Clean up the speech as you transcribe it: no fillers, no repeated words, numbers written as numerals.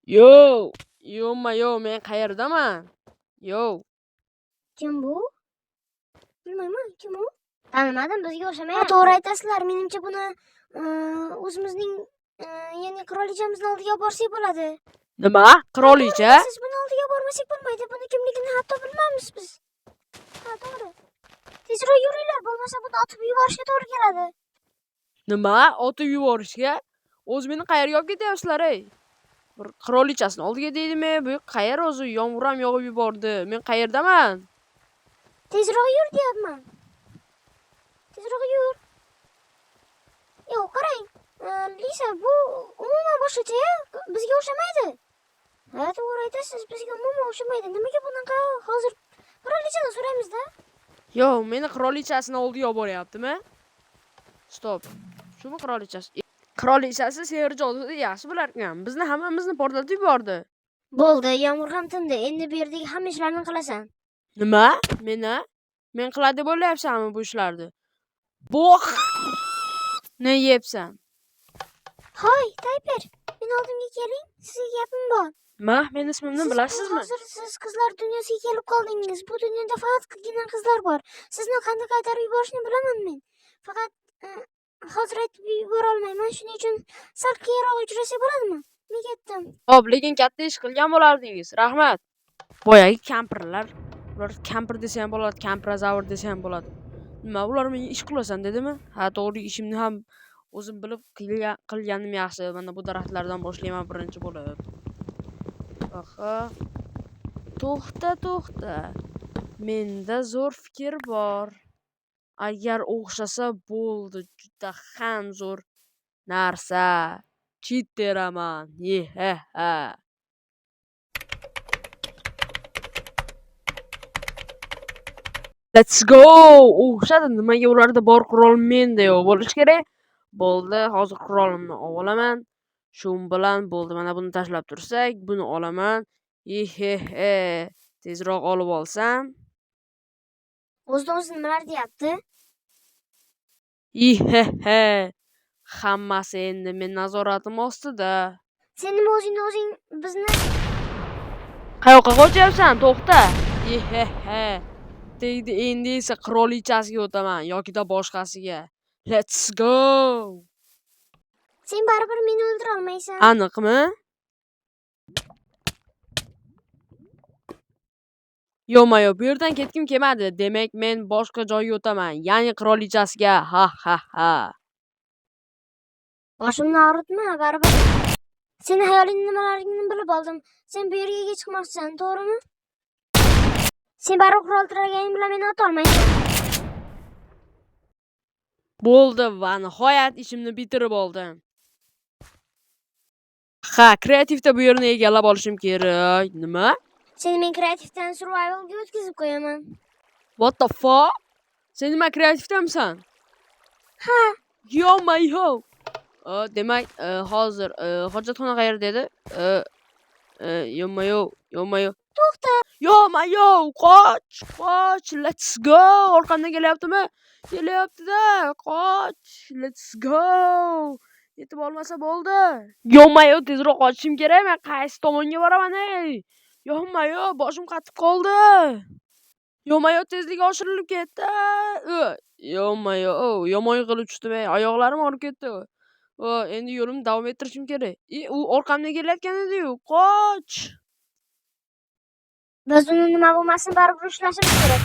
Yo, yo-ma-yo, men qayerdaman? Yo. Kim bu? Bilmayman, kim u? Tanimadim, bizga o'xshamayapti. Ha, to'g'ri aytasizlar. Menimcha buni o'zimizning ya'ni qirolichamizni oldiga olib borsak bo'ladi. Nima? Qirolicha? Siz buni oldiga bormasak bo'lmaydi. Buni kimligini hatto bilmaymiz biz. Ha, to'g'ri. Tezroq yuringlar, bo'lmasa buni otib yuborishga to'g'ri keladi. Nima? Otib yuborishga? O'zi meni qayerga olib ketyapsizlar, ey? Bir qirolichasini oldiga deydimi? Bu qayer o'zi? Yomg'ir ham yog'ib yubordi. Men qayerdaman? Tezroq yur deyapman. Tezroq yur. Yo'q, qarang. Lisa, bu umuman boshqacha, bizga o'xshamaydi. Ha, to'g'ri aytasiz, bizga umuman o'xshamaydi. Nimaga bunaqa? Hozir qirolichadan so'raymiz-da. Yo'q, meni qirolichasini oldiga olib boryaptimi? Stop. Shumi qirolichasi? Qirolichasi sehr joduni yaxshi bilar ekan. Bizni hammamizni portlatib yubordi. Bo'ldi, yomg'ir ham tindi. Endi bu yerdagi hamma ishlarni qilasan. Nima? Meni? Men qiladi deb o'ylayapsanmi bu ishlarni? Bu ne yeyapsan? Hoy, Tayper, meni oldimga keling. Sizga gapim bor. Nima? Meni ismimni Siz bilasizmi? Hozir siz qizlar dunyosiga kelib qoldingiz. Bu dunyoda faqatgina qizlar bor. Sizni qanday qaytarib yuborishni bilaman men. Faqat hozir aytib yubora olmayman. Shuning uchun sal keyinroq uchrasak bo'ladimi? Men ketdim. Xo'p, lekin katta ish qilgan bo'lardingiz. Rahmat. Boyagi kampirlar, ular kampir desa ham bo'ladi, kampirazavr desa ham bo'ladi. Nima, ular menga ish qilasan dedimi? Ha, to'g'ri, ishimni ham o'zim bilib qilganim yaxshi. Mana bu daraxtlardan boshlayman birinchi bo'lib. Aha. To'xta, to'xta. Menda zo'r fikr bor. Agar o'xshasa bo'ldi, juda ham zo'r narsa. Chit teraman. Ye-ha-ha. Let's go! O'xshadi. Nimaga ularda bor qurol menda yo'q bo'lishi kerak? Bo'ldi, hozir qurolimni olib olaman. Shu bilan bo'ldi. Mana buni tashlab tursak, buni olaman. Ye-he-he. Tezroq olib olsam. O'zidan o'zi nimalar deyapti? Ye-he-he. Hammasi endi men nazoratim ostida. Sen nima o'zingni o'zing bizni Qayoqqa qochyapsan? To'xta. Ye-he-he. Tegdi, endi esa qirolichasiga o'taman yokida boshqasiga. Let's go. Sen baribir meni o'ldira olmaysan. Aniqmi? Yo'q-ma-yo'q, bu yerdan ketgim kelmadi. Demak, men boshqa joyga o'taman, ya'ni qirolichasiga. Ha ha ha. Boshimni og'ritma, baribir. Seni xayolingda nimalarligini bilib oldim. Sen bu yerga ega chiqmoqchisan, to'g'rimi? Sen baribir qurol tiraganing bilan meni ota olmaysan. Bo'ldi va nihoyat ishimni bitirib oldim. Ha, kreativda bu yerni egallab olishim kerak. Nima? Seni men kreativdan survivalga o'tkazib qo'yaman. What the fuck? Sen nima kreativdamisan? Ha. Yo-ma-yo. Demak, hozir hojatxona qayerda edi? Yo-ma-yo, yo-ma-yo. To'xta. Yo-ma-yo, qoch, qoch, let's go. Orqamdan kelyaptimi? Kelyapti-da, qoch, let's go. Yetib olmasa bo'ldi. Yo-ma-yo, tezroq qochishim kerak. Men qaysi tomonga boraman, ey? Yo-ma-yo, boshim qatib qoldi. Yo-ma-yo, tezligi oshirilib ketdi. Yo-ma-yo, yomon yiqilib tushdim, ey. Oyoqlarim og'rib ketdi. Endi yo'limni davom ettirishim kerak. U orqamdan kelayotgan edi-yu. Qoch! Biz uni nima bo'lmasin baribir ushlashimiz kerak.